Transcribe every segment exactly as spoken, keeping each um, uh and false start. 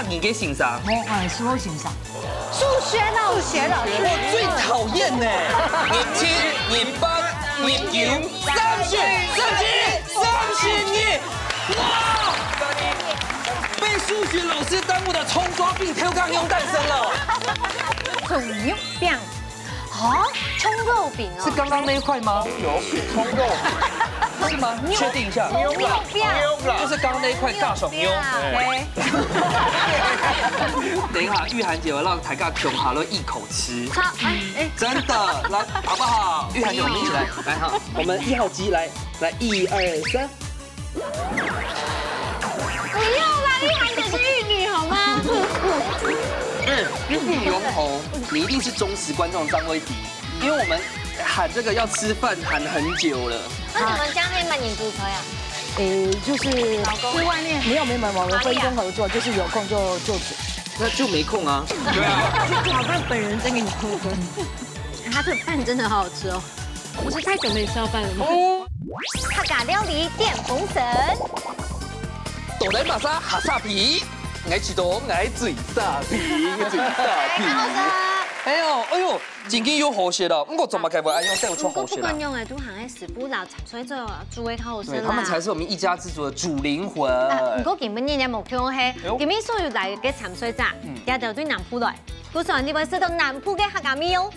你个先生？我，哎，是我先生。数学老师。数学老师。我最讨厌呢。二七、二八、二九、三十、三十一、三十二。哇！被数学老师耽误的葱抓饼跳高又诞生了。葱油饼。啊，葱油饼哦。是刚刚那一块吗？有，葱油。是吗？确定一下。葱油饼。就是刚刚那一块大手牛。对。等一下，玉涵姐，我让台尬穷好了一口吃。好，哎，哎。真的，来，好不好？玉涵姐，我们一起来，来哈，我们一号机来，来，一二三。不要啦，玉涵姐是玉女好吗？嗯，玉女永红，你一定是忠实观众张威迪，因为我们喊这个要吃饭喊很久了。那你们家那蛮严格的呀？诶，就是老公在外面。没有没有没有，我分工合作，就是有空就就煮。那就没空啊。对啊。好，那本人真给你扣分。他这饭真的好好吃哦。不是太久没吃到饭了吗？客家料理电风扇。到底么个客家菜？𠊎知道，𠊎最沙皮，最沙皮。哎呦，哎呦，正經有好食哦，毋過做麼个會恁樣鬥出好食啊？毋過不管用哎，都還係師傅老 所以做煮个較好食啦。對，他們才是我們一家之煮的主靈魂。啊，毋過今晡日呢，目標係，哎呦。今晡日所有來个參賽者，嗯。也都對南部來。故所你會食到南部个客家味哦。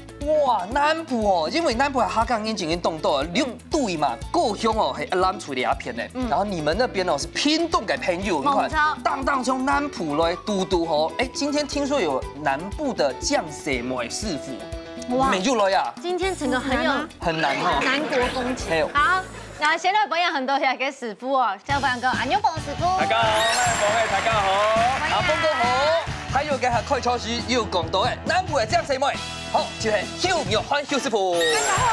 哇，南部哦，因為南部个客家人真經當多，你對嘛，故鄉哦，係南部這一片呢。嗯。然後你們那邊哦，是屏東个朋友，你看，無錯。當當從南部來，堵堵吼。哎，今天聽說有南部的醬細妹師傅，哇。你們又來啊？今天整個很有 很難哦。南國風情。嘿。好，那先來分享很多謝个師傅哦，先分享个阿牛寶師傅。大家好，我係寶貝，大家好。歡迎。阿峰哥好，還有个客家菜師又講到个，南部个醬細妹，好，就係邱玉涵邱師傅。大家好。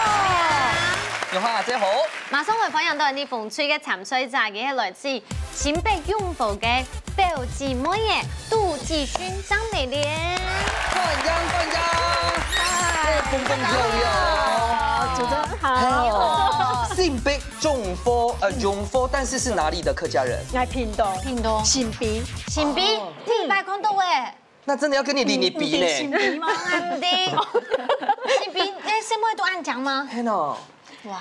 玉涵阿姐好。馬上會分享到你紅隊个參賽者，佢係來自 新北永和个表姊妹仔，杜繼勳、張美蓮。歡迎，歡迎！嗨，蹦蹦跳跳。主持人好。哎呦，新北永和，呃，永和，但是是哪裡的客家人？來屏東。屏東。新埤。新埤，哦。第一擺看到欸。 那真的要跟你鄰里比呢。嗯，嗯，新埤嗎？嗯，對。新埤，欸，細妹都恁靚嗎？嘿喏，哇，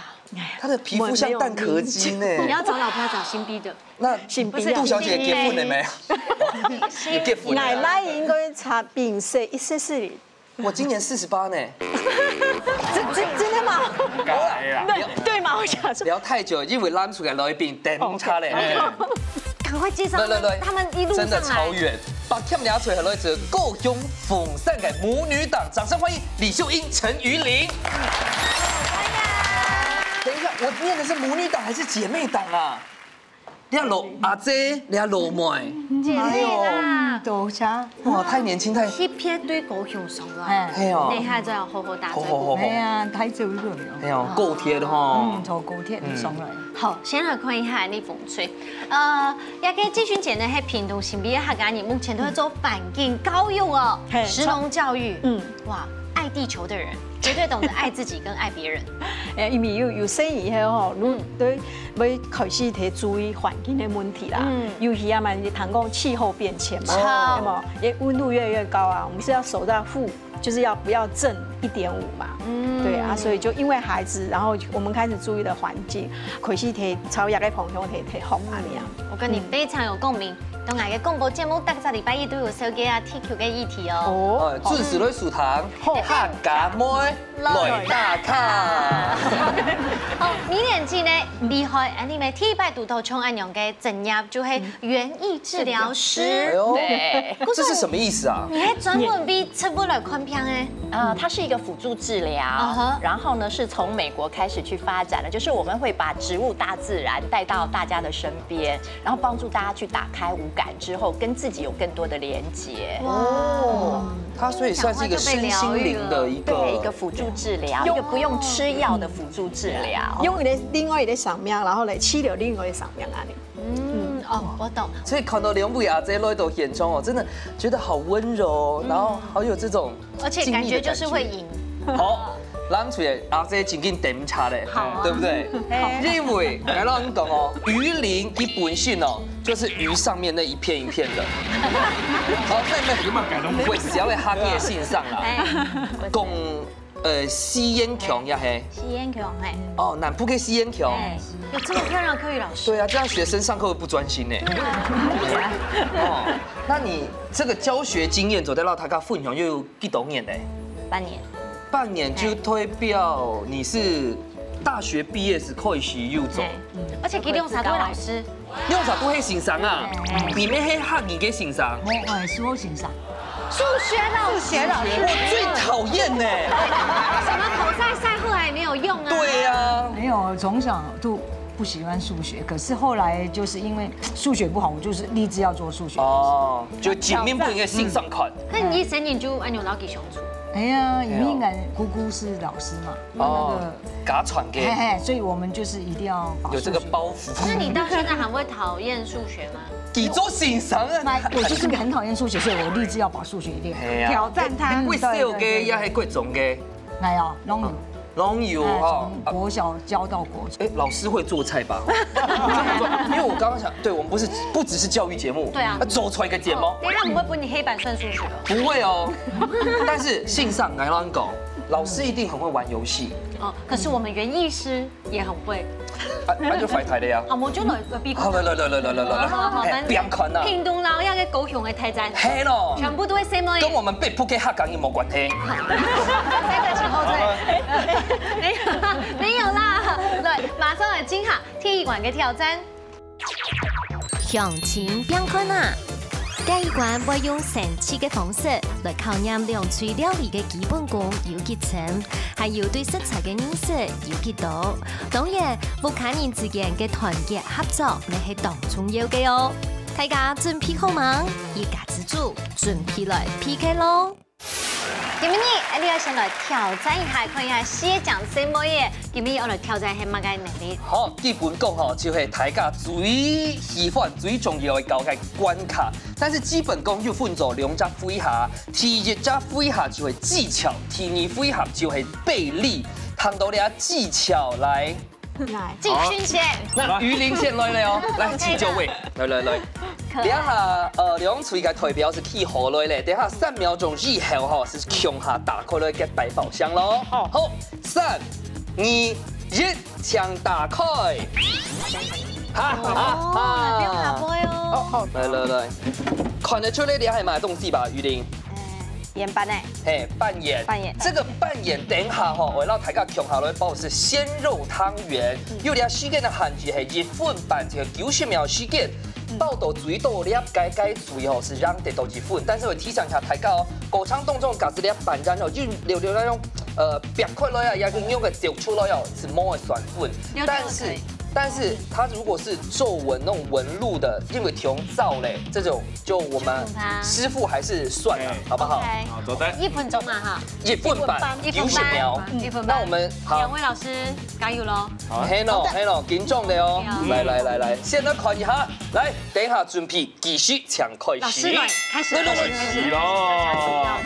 他的皮膚像蛋殼機呢。你要找老婆要找新埤的。那新埤啊。杜小姐結婚了沒？有結婚了。奶奶應該差比你細一些些哩。我今年四十八呢。真，真，真的嗎？不敢啦。對，對嘛，我想說。聊太久，因為咱出來來賓等差嘞。哦。趕快介紹他們，來，來，來，他們一路上來。真的超遠。 把他們倆找來做高雄鳳山个母女檔，掌聲歡迎李秀英、陳瑜琳。等一下，我念的是母女檔還是姐妹檔啊？你看老阿姐，你看老妹，姐妹啦。哎呦，多謝。哇，太年輕，太，特別對高雄上來。哎。嘿哦。等一下再好好打招呼。好，好，好，好。哎呀，太久了。哎呦，高鐵的吼。嗯，坐高鐵上來。嗯。好，先來看一下你風吹。 呃，這個繼勳姐呢，係屏東新埤个客家人，目前都在做環境教育哦，嘿，食農教育。嗯。哇，愛地球的人絕對懂得愛自己跟愛別人。誒，因為有，有細人以後吼，如，嗯。對，會開始去注意環境的問題啦。嗯。尤其啊嘛，你談過氣候變遷嘛，著。對嗎？也溫度越來越高啊，我們是要守到負 就是要不要正一點五嘛。嗯。對啊，所以就因為孩子，然後我們開始注意的環境，開始去朝這個方向去，去學啊，恁樣。我跟你非常有共鳴。當然，个廣播節目，逐個禮拜一都有紹介啊，地球个議題哦。哦。哎，準時來收聽，好。客家妹來打卡。好，明年紀呢，厲害，恁樣第一擺堵到像恁樣个職業，就係園藝治療師。哎呦，對。這是什麼意思啊？你還專門為 植物來看病欸。呃，它是一個輔助治療，嗯哼。然後呢，是從美國開始去發展的，就是我們會把植物、大自然帶到大家的身邊，然後幫助大家去打開五感之後，跟自己有更多的連接。哇。哦，它所以算是一個身心靈的一個，對，一個輔助治療，一個不用吃藥的輔助治療。用你的另外一個生命，然後來治療另外一個生命啊，你。 嗯，哦，我懂。所以看到兩位阿姐來到現場哦，真的覺得好溫柔，然後好有這種，而且感覺就是會贏。好，咱出來阿姐正經等毋差咧，好啊。對不對？好。因為，來，咱講哦，魚鱗佢本身哦，就是魚上面那一片一片的。好，那你們有沒有改東西？會寫个行業先生啦，哎，講呃四縣腔也係。四縣腔，嘿。哦，南部个四縣腔。哎，有這麼漂亮的客語老師。對啊，這樣學生上課會不專心呢。哦，那你這個教學經驗，做得摎大家分享，又有幾多年呢？半年。半年就代表你是大學畢業時開始有做。哎，而且佢兩儕都係老師。兩儕都係先生啊，你們係客語个先生。我，我係數學先生。數學老師。數學老師。我最討厭呢。什麼口才賽後來也沒有用啊。對呀。沒有，從小就不喜歡數學，可是後來就是因為數學不好，我就是立志要做數學。哦，就盡面分个先生看。那你一生年就恁樣摎佢相處？哎呀，因為姑姑是老師嘛，哦，那個家傳个。嘿嘿，所以我們就是一定要把數學。有這個包袱。那你到現在還會討厭數學嗎？佢做先生啊。我就是個很討厭數學，所以我立志要把數學練好。哎呀，挑戰他。會笑个也係國中个。哎呀，攏有。攏有哈。哎，從國小教到國中。哎，老師會做菜吧？因為我剛剛想，對，我們不是，不只是教育節目，對啊。做菜个節目。哦，等一下我們會分你黑板算數學哦。不會哦，但是先生，𠊎摎你講，老師一定很會玩遊戲。哦，可是我們園藝師也很會。啊，那就壞忒了呀。啊，我們就來，來比。好，來來來來來來來來，好，好，好，哎，不要看呐。屏東摎該个高雄个大戰，係咯，全部都係細妹。跟我們北部个客家人無關係。三個前後退。沒有，沒有啦。來，馬上來進行第一關个挑戰。 鄉親朋友啊！這一關會用生趣个方式來考驗兩隊料理个基本功有幾深，還有對食材个認識有幾多。當然，屋下人之間个團結合作也係當重要个哦。大家準備好吂？一家之煮，準備來P K咯！ 今晡日，𠊎兜愛先來挑戰一下，看一下四縣腔細妹仔，今晡日愛來挑戰係麼个能力？好，基本功吼，就係大家最喜歡、最重要个搞个關卡。但是基本功又分做兩隻回合，第一隻回合就係技巧，第二回合就係臂力。談到這技巧來， 來。繼續先。那魚鱗先來了哦，來，請就位，來來來。可愛。等下，呃，兩隊个代表係企好來咧，等下三秒鐘以後吼，係共下打開來个百寶箱咯。好。好，三、二、一，請打開。哈哈哈。哦，不用打開哦。好，好。來來來，看得出來這係麼个東西吧，魚鱗？ 欸，圓粄呢？嘿，粄圓。粄圓。這個粄圓等下吼，𠊎摎大家共下來包係鮮肉湯圓，嗯。有這時間个限制係一分半，就係九十秒時間。嗯。包到最多這該該隊吼，係贏得到一分。但是𠊎提醒一下大家哦，過程當中假使這粄圓哦，就留留那種，呃，擘開來啊，也係用个掉出來哦，係無个算分。但是，但是它如果是皺紋那種紋路的，因為忒燥咧，這種 就我們師傅還是算了，好不好？好，做得。一分鐘嘛哈。一分半，一分半，九十秒。一分半。那我們，好。兩位老師加油咯。好。係咯，係咯，緊張个哦。來來來來，先來看一下，來，等一下準備計時請開始。老師來，開始。來來來。開始咯。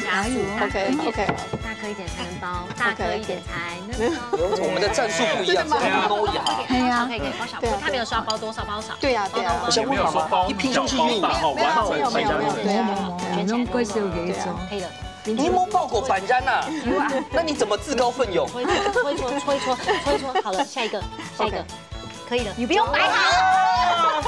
加速，加速，OK，OK。大顆一點才能包，大顆一點才能包。我們的戰術不一樣，這樣包一下。可以，可以，包小，他沒有說要包多少，包少。 對呀，對呀。我想問好嗎？你平常是用，沒有，沒有，沒有，沒有，對啊。我們會少一種。可以了。你有沒有包過粄圓啊？那你怎麼自告奮勇？搓一搓，搓一搓，搓一搓，搓一搓，好了，下一個，下一個，可以了。你不用擺好。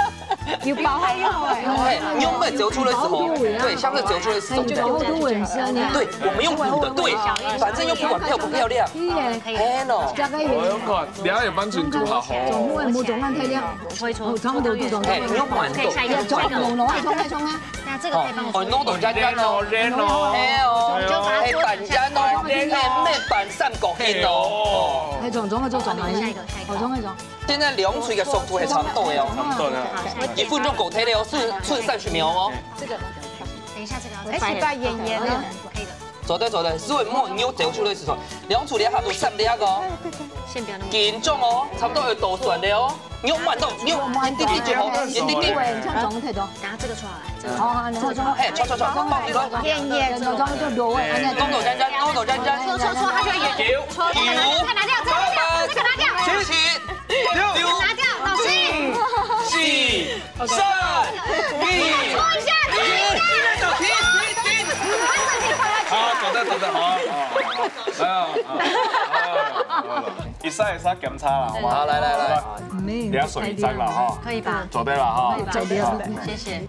有包好用欸。哎，你用粄圓走出來的時候，對，像是走出來的時候，這樣。對，我們用補的，對，反正又不管漂不漂亮。可以耶。哎喏。我要看，等下有放清楚，好好。總會，無總看太亮。 搓一搓，哦，差不多就這樣。哎，你用慢動，可以下一個，下一個。那這個可以幫我搓。哦，弄到圓圓哦，圓哦。哎哦，就把它搓成像，哎，粄圓哦，哎，粄圓三角形哦。哎，總，總，總，總，下一個，下一個。哦，總，總。現在兩隊个速度係差不多个哦。差不多啊。好，一分鐘過忒了哦，剩，剩三十秒哦。這個，等一下這個要，哎，是擺圓圓的。可以了。 做得，做得，所以莫，你有走出來時候，兩隊這下都閃亮哦。先不要那麼緊張哦，差不多要倒算了哦。你用慢動，你用一滴滴就好，一滴滴。對，你像總太多。等下這個出來，這個。好，好，你搓，搓。哎，搓，搓，搓，放進來。圓圓，搓，搓，搓，就落位，哎，弄到圓圓，弄到圓圓。搓，搓，搓，它就會圓。九，九，看拿掉，這個拿掉，這個拿掉。七，七，六，拿掉，老師。四，三、二、一，停，停，停，停。好，走的，走的，好，好，好，来啊，好，好，好，一下一下檢查了，好嗎？好，來，來，來。好吧，你要選一張了哈。可以吧？走的了哈。可以吧？好。謝謝。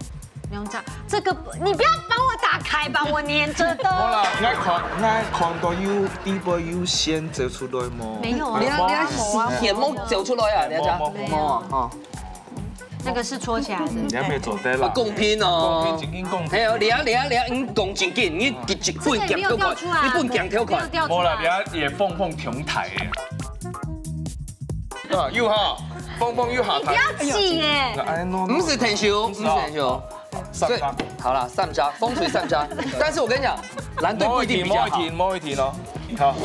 不用這樣，這個你不要幫我打開，把我黏著的。好啦，𠊎看，𠊎看到有，裡背有線走出來無？沒有啊。你看，你看，線無走出來啊，你看。無，無，無。無啊，哦。那個是戳起來的。你還沒做得啦。公平哦。公平，真正公平。係哦，你啊，你啊，你啊，你講正經，你一本鏡頭看，這個也沒有掉出來，你本鏡頭看。沒有掉出來。無啦，你啊，也放放平台耶。啊，有哈，放放有下台。你不要擠耶。哎，no，no，毋係𢯭手，毋係𢯭手。三張。所以，好啦，三張，風水三張。但是我跟你講，藍隊不一定比較好。無一定，無一定，無一定哦。好，好。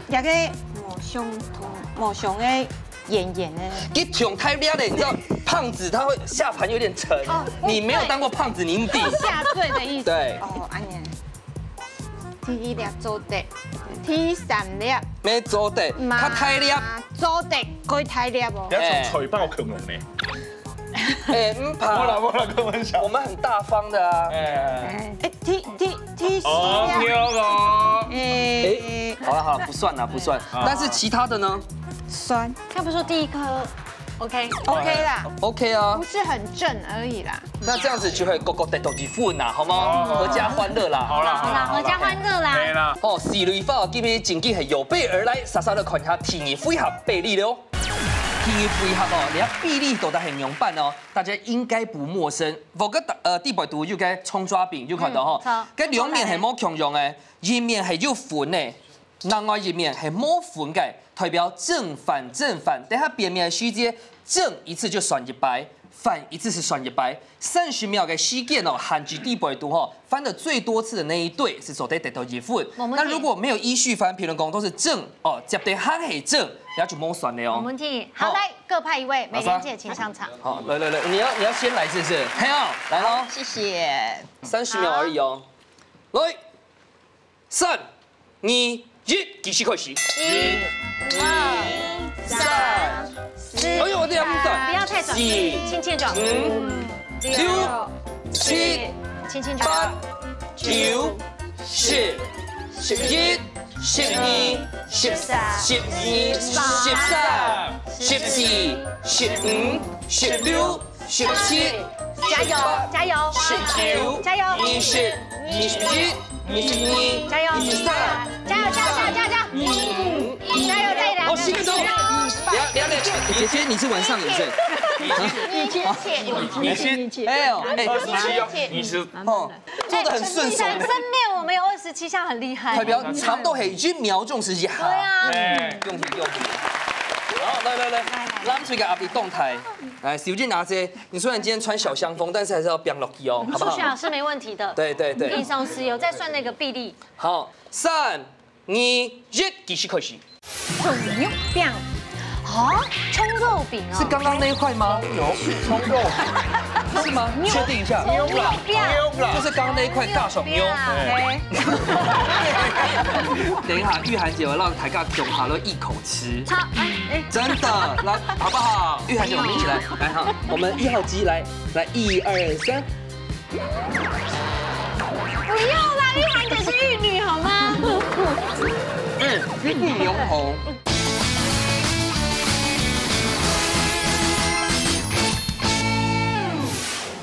這個無相同，無相个圓圓个。你像太亮了，你知道胖子他會下盤有點沉，哦，你沒有當過胖子，你一定。下墜的意思。對。哦，恁樣。第二粒做得，第三粒。沒做得，嘛，較大粒。做得，過大粒哦。不要從財報恐龍呢。哎，毋怕。無啦，無啦，開玩笑。我們很大方的啊。哎。哎，第，第，第四哦，粒。牛哦。哎。哎，好了，好了，不算了，不算。啊。但是其他的呢？算。他不是說第一顆，OK。OK啦。OK啊。不是很正而已啦。那這樣子就會個個得到一份啦，好嗎？哦。合家歡樂啦。好啦，好啦，好啦，合家歡樂啦。可以啦。哦，四蕊花今日正經係有備而來，煞煞來看一下第二回合比例了哦。第二回合哦，你看比例到底係仰般哦？大家應該不陌生。我个，呃，底背肚有个蔥抓餅，有看到吼？嗯，好。該兩面係無共樣个，一面係有分个，另外一面係無分个，代表正反正反。等下變面个時節，正一次就算一擺，反一次是算一擺。三十秒个時間哦，限制底背肚吼，翻得最多次的那一隊是做得得到一分。無問題。那如果沒有依序翻，譬如講都是正哦，接得還係正，那就無算了哦。無問題。好，好。來，各派一位，美蓮姐請上場。好，來來來，你要你要先來是不是？嘿哦，來咯。謝謝。三十秒而已哦。來，三、二、一，計時開始。一、二、三、四。哎呦，我這樣不算。不要太短，四、輕輕就好。五、六、七、輕輕就好。八、九、十、十一、十二、十三、十二、十三、十四、十五、十六、十七、加油，加油，十九、加油，二十、二十一、二十二、加油，二十三、加油，加油，加油，加油，二十五、加油，再來。哦，十分鐘。加油。不要，不要，不要。姐姐，你是玩上瘾症？二十七，二十七，哎呦，哎，二十七哦，二十。哦，做得很順手呢。哎，陳先生，真没有，我们有二十七下，很厉害。代表差不多係一秒鐘係一下。對啊。哎。恭喜恭喜。好，來來來，藍隊个壓力當大。來，小姐拿著，你雖然今天穿小香風，但是還是要拚落去哦，好不好？數學老師沒問題的。對對對。平常時有在算那個比例。好，三、二、一，計時開始。蔥肉餅。哦，蔥肉餅哦。是剛剛那一塊嗎？有，蔥肉。是嗎？確定一下。蔥肉餅。蔥肉啦。就是剛剛那一塊大手牛。蔥肉餅。哎。等一下，玉涵姐，我讓大家共下都一口吃。好，哎，哎。真的，來，好不好？玉涵姐，我們一起來，來哈，我們一號機來，來，一二三。 不要啦，玉涵姐是玉女好嗎？嗯，玉女紅紅。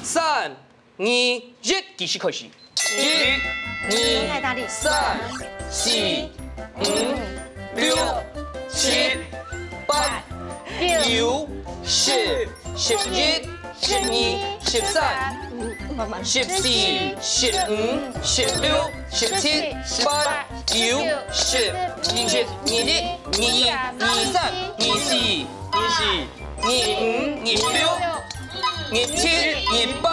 三、二、一，計時開始。一、二、三、四、五、六、七、八、九、十、十一、十二、十三、十四、十五、十六、十七、十八、九、十、二十、二一、二二、二三、二四、二四、二五、二六、二七、二八、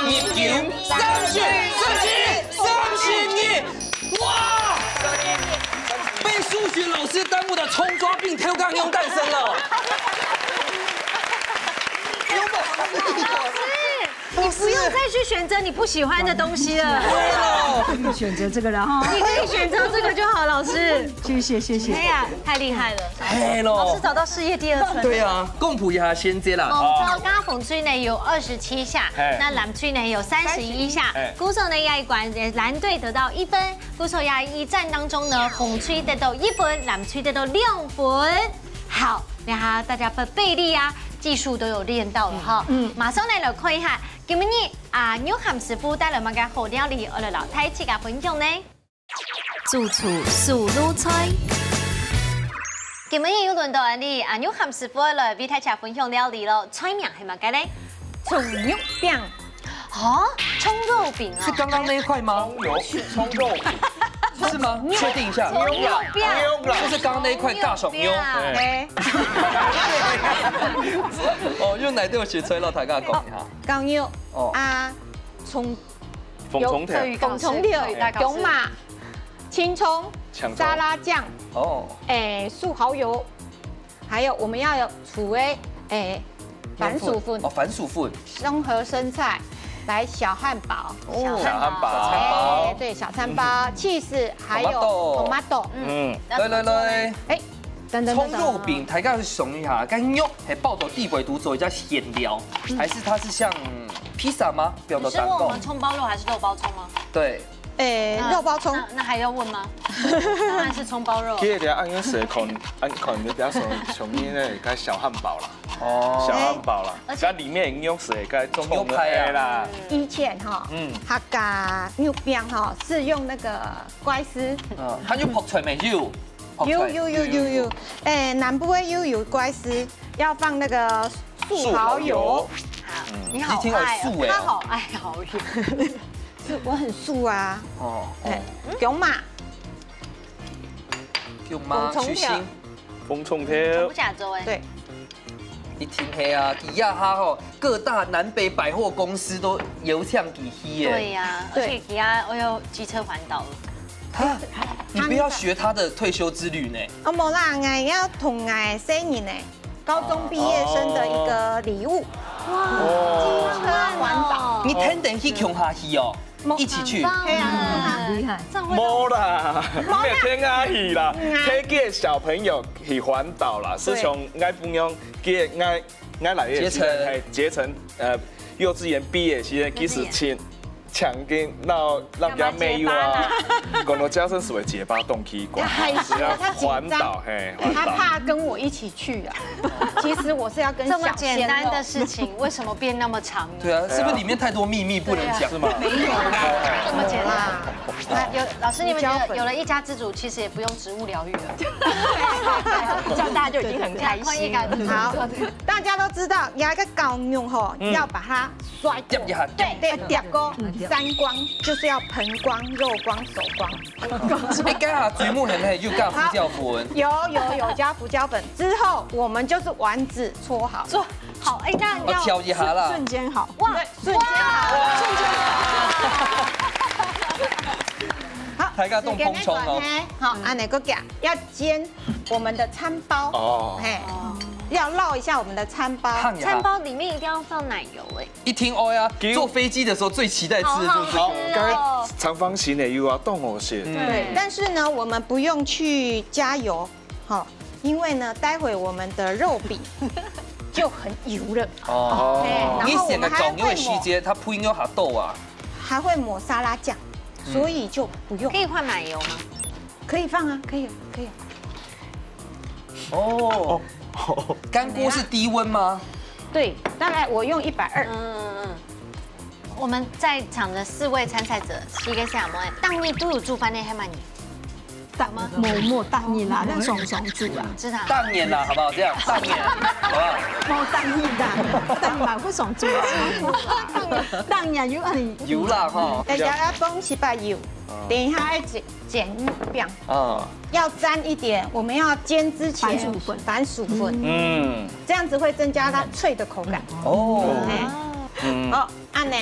二九、三十、三十一、三十二。 哇！被數學老師耽誤的蔥抓餅挑戰又誕生了。老師，你不用再去選擇你不喜歡的東西了。對了，選擇這個了哈。你可以選擇這個就好，老師。謝謝謝謝。哎呀，太厲害了！係咯，老師找到事業第二春。對啊，公布一下先知啦。紅燒加紅隊呢有二十七下，嘿那藍隊呢有三十一下嘿。故所呢，這一關藍隊得到一分，故所這一戰當中呢，紅隊得到一分，藍隊得到兩分。好，那大家的臂力啊、技術都有練到了哈。嗯，馬上來來看一下，今日阿玉涵師傅帶來麼个好料理，愛來摎大自家分享呢？主廚手路菜。今日又輪到𫣆俚阿玉涵師傅來為大家分享料理咯，菜名係麼个咧？蔥肉餅。哦，蔥肉餅哦。是剛剛那一塊嗎？蔥油蔥肉餅，是嗎？確定一下。蔥肉餅。牛啦就是剛剛那一塊大手牛。蔥肉餅。哎，哦，用哪對我寫出來，讓大家講一下。高牛哦，啊，蔥紅蔥條，紅蔥條、芎麻、青蔥、青蔥沙拉醬，哦，哎，素蠔油，還有我們要有煮的，哎，番薯粉哦，、番薯粉，綜合生菜，來小漢堡，哦小漢堡哎，對，小餐包，cheese，還有 tomato tomato，嗯，來來來，哎，等等等等，蔥肉餅，大家去想一下，該肉係包到底背肚做一隻餡料，還是它是像披薩嗎？比較單講你吃過我們。蔥包肉還是肉包蔥嗎？對，哎，肉包蔥，那那還要問嗎？當然是蔥包肉。佢个按樣食看，按看你比較想想你那个小漢堡啦，哦，小漢堡啦，而且它裡面有食該中國牛排啊的啦，以前哈，嗯，客家肉餅哈是用那個乖絲，嗯，它有泡菜沒有？泡菜有有有有有，哎，南部的有有乖絲，要放那個素蠔油，好，你好一定要愛哦，素欸他好愛好油。是我很素啊，哦，哎，芎麻，有嗎？紅蔥條去腥，紅蔥條不，假做哎。對，一定係啊，佢這下吼，各大南北百貨公司都有搶佢去耶。對呀，而對且佢啊，哎呦，機車環島了。他，你不要學他的退休之旅呢。哦，無啦，𠊎要同𠊎細人呢，高中畢業生的一個禮物，哦，環島，你天天去共下去哦，無一起去。對啊，厲害。無啦，沒有天阿喜啦，陪个小朋友去環島啦，是從𠊎朋友个𠊎𠊎來个時間，捷成嘿，捷成，呃，幼稚園畢業時間，其實請請跟那那家妹友啊，講到家生所謂結巴動氣管，他害羞，他緊張，環島，嘿，環島。他怕跟我一起去啊。其實我是要跟這麼小鮮肉簡單的事情，為什麼變那麼長呢？對啊，是不是裡面太多秘密不能講？是嗎？這麼簡單。啦，有老師，你們覺得有了一家之主，其實也不用植物療癒了。這樣大家就已經很開心了。換一個好，大家都知道，有一個高牛吼，要把它摔過，夾一下，對，對，夾過，三光就是要盆光、肉光、手光。你剛好節目很黑，又加胡椒粉。有有有加胡椒粉之後，我們就是丸子搓好，做好，哎，那我要挑一下啦。瞬間好。哇，對，瞬間好，瞬間好。好，大家都捧場哦。好，按呢个夾要煎我們的餐包，哦嘿，要烙一下我們的餐包。燙一下餐包裡面一定要放奶油哎。一定愛啊，給我坐飛機的時候最期待吃的就是這個。好，該長方形的又要動哦，是。對，但是呢，我們不用去加油，哈，因為呢，待會我們的肉餅就很油了，哦，哎，然你後我們還選个醬油的會抹，時間，它配料較多啊。還會抹沙拉醬，所以就不用可，以換奶油嗎？可以放啊，可以可以。哦，乾鍋是低溫嗎？對，大概我用一百二。嗯嗯嗯。我們在場的四位參賽者，四個係無，當日都有煮飯个，係無？大，無無大人啦，那爽爽煮啊，知道。當然啦，好不好？這樣當然，好不好？無大人啦，大人嘛會爽煮啊，當然有啊你。有啦哈。大家要放洗白油，等一下要煎煎餅，啊，要沾一點，我們要煎之前番薯粉番薯粉，嗯，這樣子會增加它脆的口感。哦，哎，嗯，好，按呢，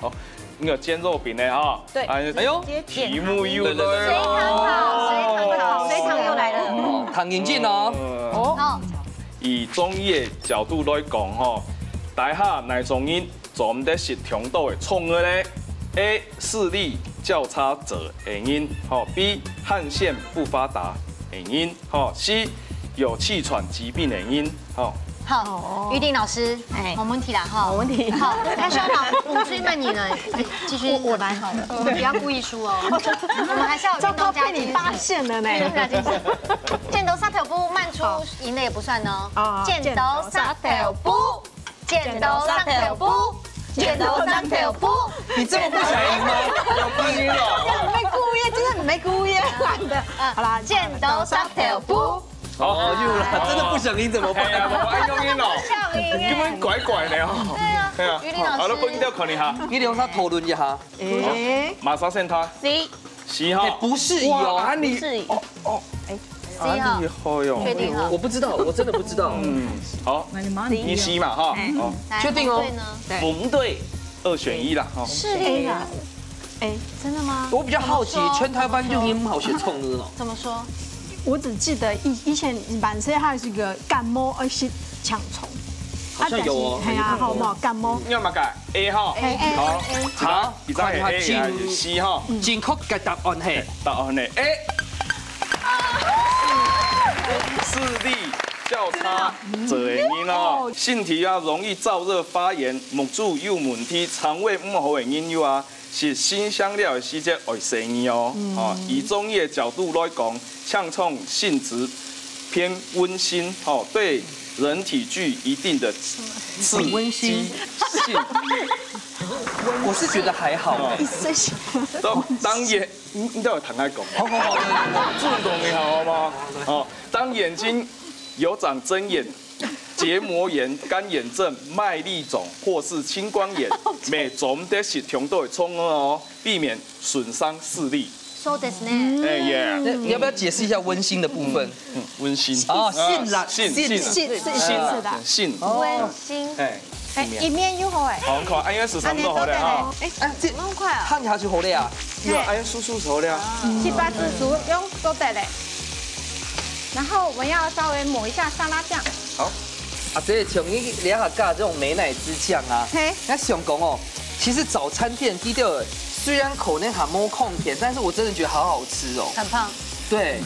好，你有煎肉餅的哈，對啊哎呦直接煎題目又來對對對了，水糖又來了。哦，糖眼鏡哦。哦，好，以中醫的角度來講吼，大家哪種人做毋得食忒多个蔥个咧？ ：A，视力较差者个人，吼；B，汗腺不发达个人，吼；C，有气喘疾病个人，吼。好，玉定老师，哎，冇問題啦，哈。冇問題。好，那需要老師補充問你呢，繼續，我我來好了。我們不要故意輸哦，我們還是要有運動加精神。糟糕，被你發現了呢。運動加精神。剪刀石頭布，慢出贏了也不算哦。啊，剪刀石頭布。 剪刀石頭布，剪刀石頭布。你这么不想赢吗？有不赢了。很没故意，真的很没故意，懒得。好啦，剪刀石头布。哦，又来，真的不想赢怎么办？哎呀，我爱用音哦，笑赢耶。根本怪怪的哦。对啊，对啊于林老师。好了，分掉考你哈，你留他讨论一下。马上选他 C， C 哈，哎，不适宜哦。哇，啊你不适宜哦哦， C 哈啊，你好哟，确定哈我？不知道，我真的不知道。嗯，好，你 C 嘛哈，哦，来确定哦红队呢？红队二选一啦哈，是的啦。哎，真的吗？我比较好奇怎么，说全台湾就你们好学创意哦。怎么说？我只记得以以前满世界还是一个感冒，而且抢虫，好像有哦哎呀，好不好？感冒，你要么改 A 哈，哎哎好哎，好，一张 A，一张 C 哈，正确个答案嘿，答案呢？A，视力较差者个人哦，身体啊容易燥热发炎，目珠有问题，肠胃毋好个人有啊，食辛香料个时节爱注意哦。哦，以中医的角度来讲，香肠性质偏温性，哦，对人体具一定的刺激性。我是觉得还好哎。当当然，你你都有谈开讲，好好好，对对对。注重一下好吗？哦，当眼睛有长针眼、结膜炎、干眼症、麦粒肿或是青光眼，乜做得食中多的葱哦，避免损伤视力。そうですね。哎耶，那你要不要解释一下温馨的部分？温馨哦，性啦，性性性是是是的，性，温馨。哎，哎，一面又好哎，好看，哎呀，是安尼上都好了哈。哎，哎，怎么那么快啊？看下去好了啊。有安叔叔熟了，七八只熟用做得嘞。然后我们要稍微抹一下沙拉酱，好，啊，这像你两下加这种美乃滋酱啊，嘿，那想讲哦，其实早餐店低调，虽然口内含摸控甜，但是我真的觉得好好吃哦。很棒。对，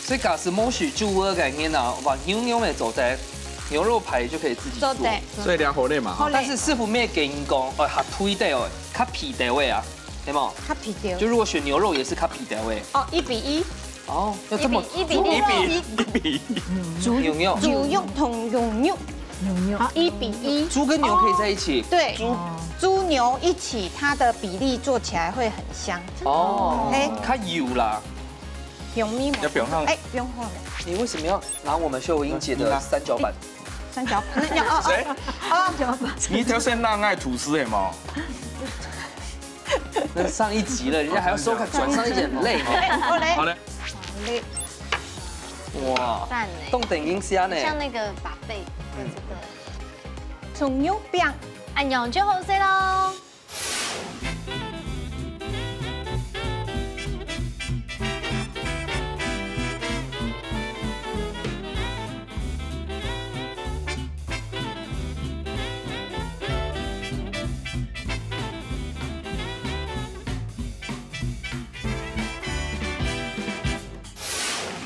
所以假使摸许就我感觉呢，哇，牛牛美走在牛肉排就可以自己做。做得。所以两好内嘛哈。但是师傅没给你讲，哦，还推的哦，较皮的味啊，对吗？它皮掉就如果选牛肉也是较皮的味。哦，一比一，哦，要这么一比一一比一比，牛牛，猪肉同牛肉，牛牛好，一比一，猪跟牛可以在一起。对，猪牛一起，它的比例做起来会很香。哦，嘿它有啦。用咪吗？要不要放哎，不用放了，你为什么要拿我们秀英姐的三角板？三角那要哦哦哦，你一条线让爱吐司的嘛。那上一集了，人家还要收看，转上一集很累。哎，好嘞，好嘞，好嘞，哇，赞呢，冻等音虾呢？像那个把贝，对对对，从牛饼。哎呦，就好吃喽。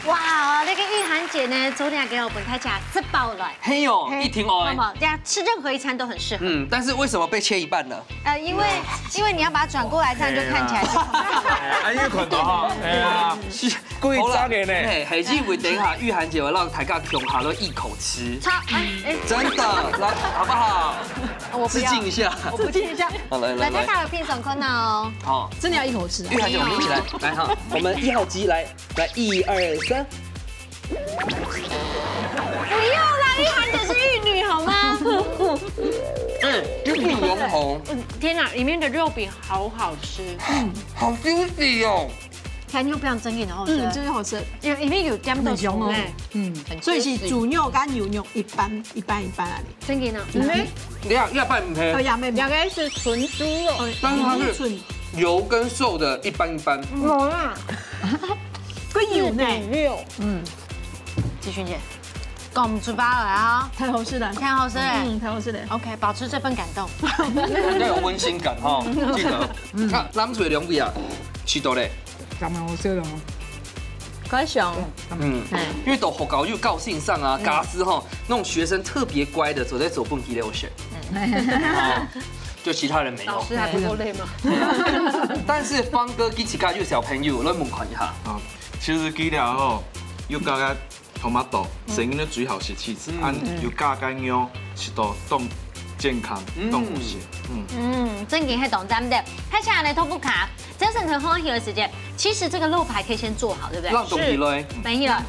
哇，那个玉涵姐呢，昨天还给我们大家吃饱了。嘿哟，一听哦那，么，大家吃任何一餐都很适合。嗯，但是为什么被切一半呢？呃，因为因为你要把它转过来，这样就看起来是。哎，又看到哈，哎呀，贵张的呢。嘿，还是因为等一下玉涵姐要让大家共下都一口吃。超哎哎，真的，来，好不好？我不要致敬一下。我不听一下。好，来来来，大来，家有拼手困难哦。好，真的要一口吃啊玉。涵姐，我们一起来，来哈，我们一号机来，来，一二三。不要啦，玉涵姐是玉女好吗？嗯，玉女龙红，嗯，天哪，里面的肉饼好好吃，好 juicy 哦。甜又不要真的，然后是嗯，真的好吃，因为里面有加到很香哦哎，嗯，很所以是 juicy 猪肉跟牛肉一半一半一半啊，真的呢。嗯，等一下，要半哦配，呀，没有，两个是纯猪肉，哦，但是它是纯油跟瘦的一半一半。没啦，跟牛呢，六，嗯，继续姐，講毋出話來啊，太好吃了，太好吃了。嗯，太好吃了。OK，保持這份感動。要有溫馨感哈，記得。嗯，看，咱們兩位啊，試著咧。咱們好吃了。快想。嗯，因為到學校又高興上啊，假使哈，那種學生特別乖的，走在走步梯流水。就其他人沒有。老師還不夠累嗎？但是方哥跟其他有小朋友，來問看一下。啊，其實佢倈吼，又剛剛 tomato，生意呢最好食起司，嗯，啊，有加个肉，食到當健康，當好食。嗯，嗯，正經係當讚个。還想來豆腐卡，這陣頭歡喜个時節，其實這個肉排可以先做好，對不對？冷凍起來。冷凍起來。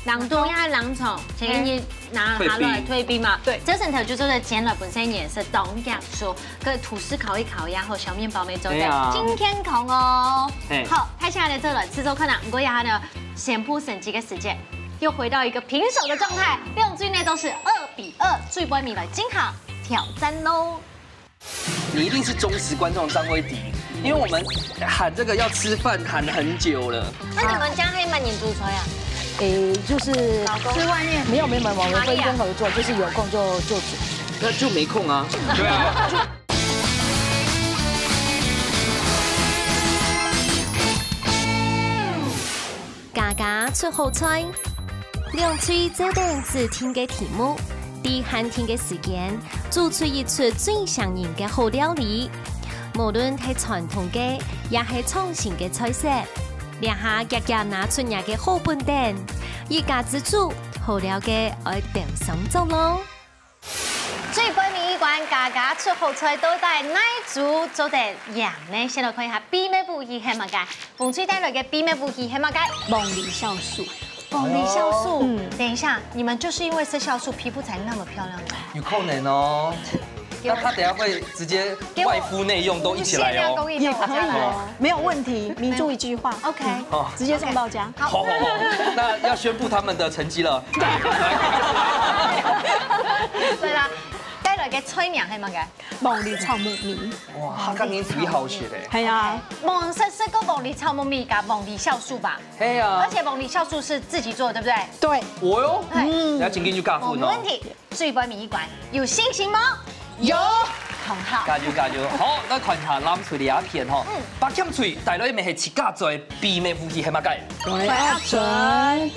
冷凍要冷藏，前一日拿下來退冰嘛。對，這陣頭就做得煎了，本身也係當講究，跟吐司烤一烤，然後小麵包乜做得，對啊，真健康哦。好，還想來做來試做看啊，毋過這下呢，先不審計个時間。 又回到一個平手的狀態，兩隊呢都是二比二，最尾來進行挑戰囉。你一定是忠實觀眾張威迪，因為我們喊這個要吃飯喊很久了。那你們家還蠻黏豬菜啊？誒，就是老公吃外面，沒有沒有沒有，我們分工合作，就是有空就就煮。那就沒空啊。對啊。 家家出好菜，兩隊照等指定个題目，在限定个時間，做出一出最像人个好料理。無論係傳統个，也係創新个菜色，這下遽遽拿出若个好本等，一家之煮，好料个愛鬥上桌囉。 最尾一關，家家出好菜，到底哪組做得贏呢？先來看一下秘密武器係麼个？紅隊帶來个秘密武器係麼个？黃梨酵素。黃梨酵素。嗯，等一下，你們就是因為吃酵素，皮膚才那麼漂亮的。有可能哦。那他等下會直接外敷內用都一起來哦。也可以哦，沒有問題，你就一句話，OK，哦，直接送到家。好好好，那要宣布他們的成績了。 對啦，帶來个菜名係麼个？黃梨炒木米。哇，客家人最好食个。係啊，無食食過黃梨炒木米加黃梨酵素吧？係啊。而且黃梨酵素是自己做的，對不對？對。哦喲，嗯，那今天就加分哦。沒問題，最尾一關，有信心嗎？有。很好。加油加油！好，來看一下藍隊這片吼，嗯，八強隊帶來个係自家做个秘密武器係麼个？白鴨唇。哎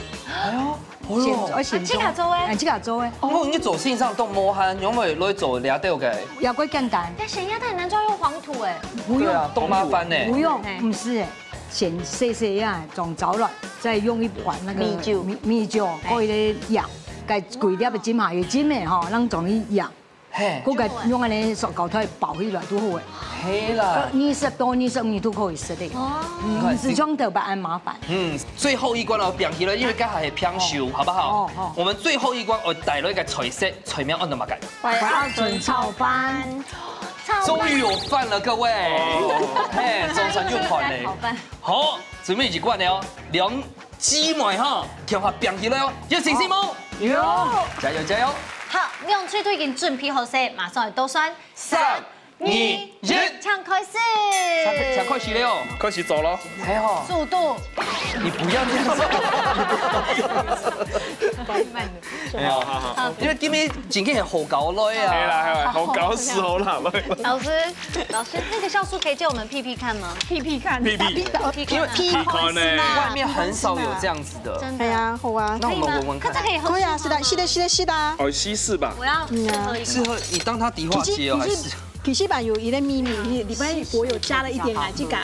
喲。 哦喲，啊，自家做个。哎，自家做个。哦，你做先生當無閒，仰會來做這兜个？也過簡單。但鹹鴨蛋難道用黃土哎？不用。對啊，當麻煩呢。不用，哎，不是哎，先洗洗啊，裝燥了，再用一碗那個米酒。米，米酒，哎，過一個鹽，該歸粒个浸下，有浸个吼，讓裝一鹽。 嘿。過个用恁呢塑膠袋包起來就好了。係啦。呃，二十到二十五日都可以食的。哦。嗯，你看，毋使像頭擺恁麻煩。嗯，最後一關哦，拼起來，因為這下係平手，好不好？哦，好。我們最後一關，𠊎帶來一個菜色，菜名安到麼个？白鴨唇炒飯。終於有飯了，各位。哦。嘿，中餐有飯嘞。炒飯。好，最尾一關了哦，兩 姊妹哈，共下拚起來哦，有信心無？有。加油加油！好，兩隊都已經準備好勢，馬上來倒算。三、二、一，請開始。請，請開始了哦。開始做咯。還好。速度。你不要這樣子。慢慢的。沒有，好好好。因為今日真正係好搞來啊。係啦係啦，好搞死好啦，來。老師，老師，那個酵素可以借我們屁屁看嗎？屁屁看。屁屁。屁屁看啊。因為屁看呢。外面很少有這樣子的。真的。哎呀，好啊。那我們聞聞看。可以嗎？它這可以喝水嗎？可以啊，是的，是的，是的，是的。哦，稀釋吧。我要試喝一口。嗯啊。試喝，你當它迪化街哦，還是？其實，其實吧，有一個秘密，你，你們我有加了一點來，這個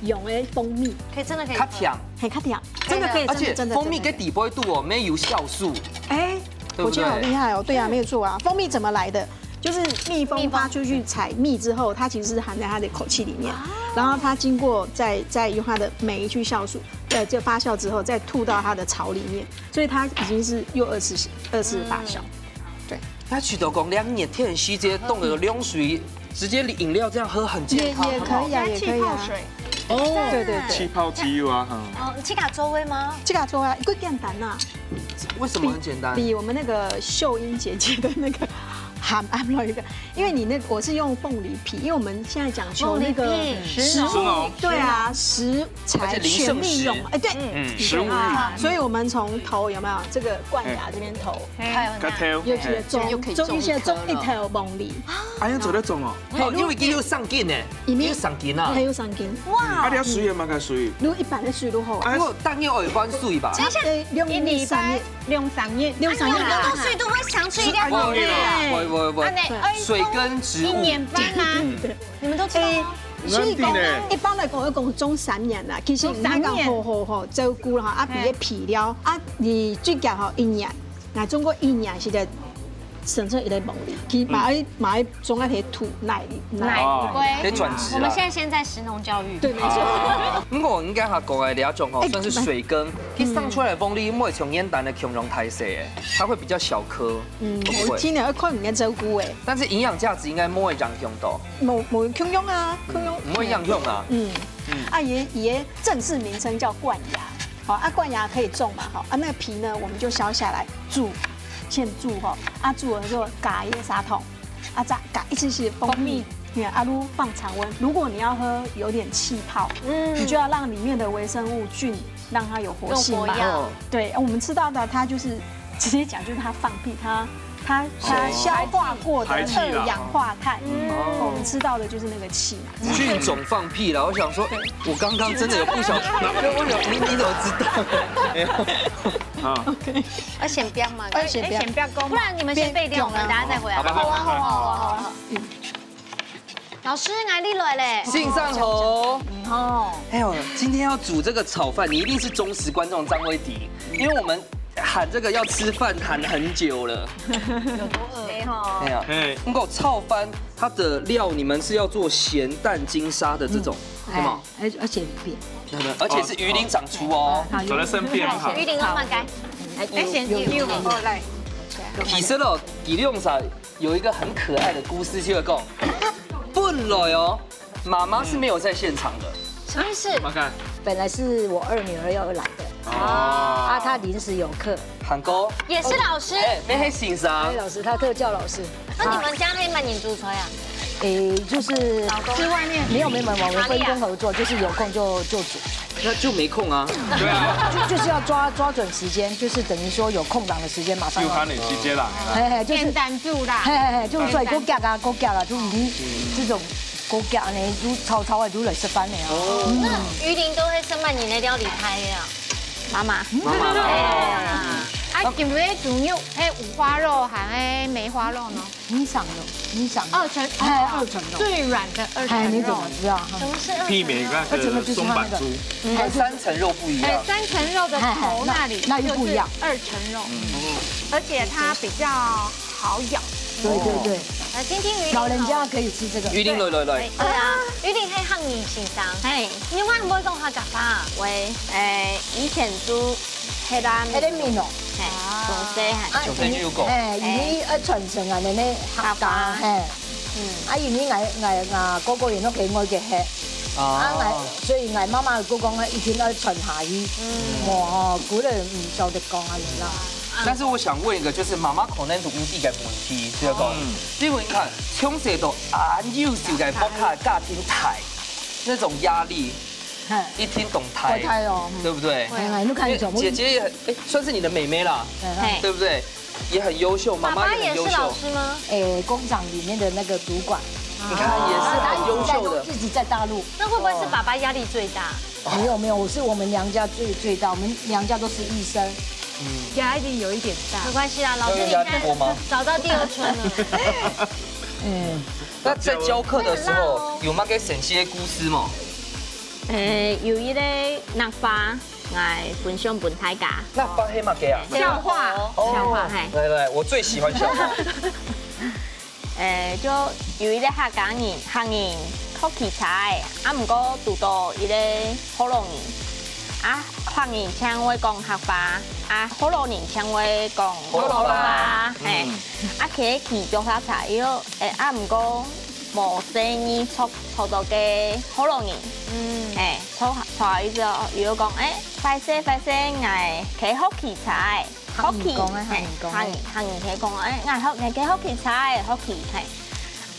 用的蜂蜜。可以，真的可以喝。較甜。嘿，較甜。真的可以，而且真的，真的，蜂蜜跟底部度哦，沒有酵素。哎，對不對？我覺得好厲害哦。對啊，沒有錯啊。蜂蜜怎麼來的？就是蜜蜂它出去採蜜之後，它其實是含在它的口氣裡面，然後它經過再，再用它的酶去酵素，呃，就發酵之後再吐到它的槽裡面，所以它已經是又二次，二次發酵。對。那徐德公，兩年天時節凍了涼水，直接飲料這樣喝很健康，也，也可以啊，很好。也可以啊。氣泡水。哦，對，對，對。氣泡雞油啊，哈。哦，自家做个嗎？自家做啊，一個簡單啊。為什麼很簡單？比，比我們那個秀英姐姐的那個含含了一个，因为你那我是用凤梨皮，因为我们现在讲求那个凤梨皮食农，食物，对啊，食材全力用，哎，对，嗯，食物啊，所以我们从头有没有这个冠芽这边头，还有那，尤其是种种一些种一头凤梨，哎呀，做得种哦，因为佢有生根呢，佢有生根啊，还有生根，哇，啊，你要水也蛮该水，如果一般的水都好啊，不过当然要有一般水吧，差不多两日三日。 两三日，两三日。啊，你有那么多水都会想出一个好的。喂喂喂，水跟植物，一年半啊，你们都知道吗？所以讲，一般来讲，要讲种三年啦。其实你那个好好好照顾了哈，啊，比个肥料啊，你最讲好一年，那种过一年是在生出一个毛里，其实买买种那些土奶里，奶哦，可以转植了。我们现在先在食农教育，对，没错。不过我应该还讲哎，两种哦，算是水跟 佢生出來个鳳梨毋會像原旦个共樣大細个，它會比較小顆，嗯，會不會？我今年要看你个照顧哎。但是營養價值應該毋會一樣到。無無共樣啊，共樣。毋會一樣啊。嗯，啊，佢佢个正式名稱叫冠芽，好啊，冠芽可以種嘛，好啊，那个皮呢，我们就削下来煮，先煮吼，啊，煮了之后加一些砂糖，啊，再加一些些蜂蜜，蜂蜜，嗯，啊，就放常温。如果你要喝有点气泡，嗯，你就要让里面的微生物菌让它有活性嘛。有活药。对，我们吃到的它就是直接讲，就是它放屁，它它它消化过的二氧化碳，我们吃到的就是那个气嘛。菌种放屁了，我想说，我刚刚真的有不小心，我有你你怎么知道？没有。啊，OK，要先不要嘛，要先不要，先不要讲，不然你们先备料，我们等下再回来。好吧，好吧，好吧，好吧。老师，来你来嘞。先生好。哦，哎呦，今天要煮这个炒饭，你一定是忠实观众张威迪，因为我们喊这个要吃饭喊很久了。有多饿？没有。没有。哎，不过炒饭它的料你们是要做咸蛋金沙的这种，对吗？而而且扁，对对，而且是鱼鳞长出哦。好，有人生变化。鱼鳞都放开。哎，先有有有，来。其实哦，吉利用啥？ 有一个很可爱的故事，就讲，本来哦，妈妈是没有在现场的。什么意思？怎么看？本来是我二女儿要来的，啊，她临时有课。韩哥，也是老师。哎，没黑先生。哎，老师，她特教老师。那你们家那蛮年煮菜啊？诶，就是老公是外面没有没有没有，我们分工合作，就是有空就就煮。 那就没空啊。对啊，就就是要抓抓准时间，就是等于说有空档的时间马上要。就喊你直接啦。嘿嘿，就是简单煮啦。嘿嘿嘿，就是做个夾啊，个夾啊，就已经这种个夹呢，就炒炒啊，就来食饭了啊。那鱼鳞都会生蛮你的料理开的啊。妈妈，妈妈，啊，有没有煮肉？哎，五花肉还是梅花肉呢？ 你想的，你想的。二层，哎，二层肉。最软的二层肉。哎，你怎么知道？什么是二层肉？媲美那个松板猪，它三层肉不一样。哎，三层肉的头那里，那又不一样。就是二层肉，而且它比较好咬。对对对，来听听鱼鳞好了。老人家可以吃这个。鱼鳞来来来。对啊，鱼鳞可以让你欣赏。哎，你会不会讲客家话？喂，哎，以前煮 黑拉面。黑拉面哦。嘿，从细汉。啊，从细就有讲。哎，因为要传承啊，恁呢客家，嘿。嗯。啊，因为𠊎𠊎啊哥哥也都给我个黑。啊，啊，𠊎所以𠊎妈妈就讲啊，一定要传下去。嗯。哇，古人毋晓得讲啊，你知道。但是我想问一个，就是妈妈可能都有一个问题，就是讲，嗯。因为你看，从小到恁优秀个屋下家庭大，那种压力， 一定懂台，会台哦，嗯。对不对？会啊，你看你怎么姐姐也很，哎，算是你的妹妹啦，嘿。对不对？也很优秀，妈妈也很优秀。爸爸也是老师吗？诶，工厂里面的那个主管。你看，也是很优秀的。啊，他一直在，一直在大陆。那会不会是爸爸压力最大？没有没有，我是我们娘家最最大，我们娘家都是医生。嗯。压力有一点大。没关系啦，老师，你现在找到第二春了。嗯。那在教课的时候，有没有给神奇的故事吗？ 誒，有一個笑話，𠊎分享分大家。笑話係麼个啊？笑話，哦，笑話，嘿。來來，我最喜歡笑話。誒，就有一個客家人，客人學騎車个，啊，毋過堵到一個學老人，啊，客人淨會講客話，啊，學老人淨會講學老話，學老話，嘿。嗯。啊，佢騎腳踏車，又，誒，啊，毋過 無細義坐坐到个學老人，嗯。誒，坐坐下去之後，佢就講，誒，壞勢壞勢，𠊎該學騎車个。客語講个，嘿，客語講个。客語，客語可以講，哎，𠊎學，你可以學佢茶，學佢，嘿。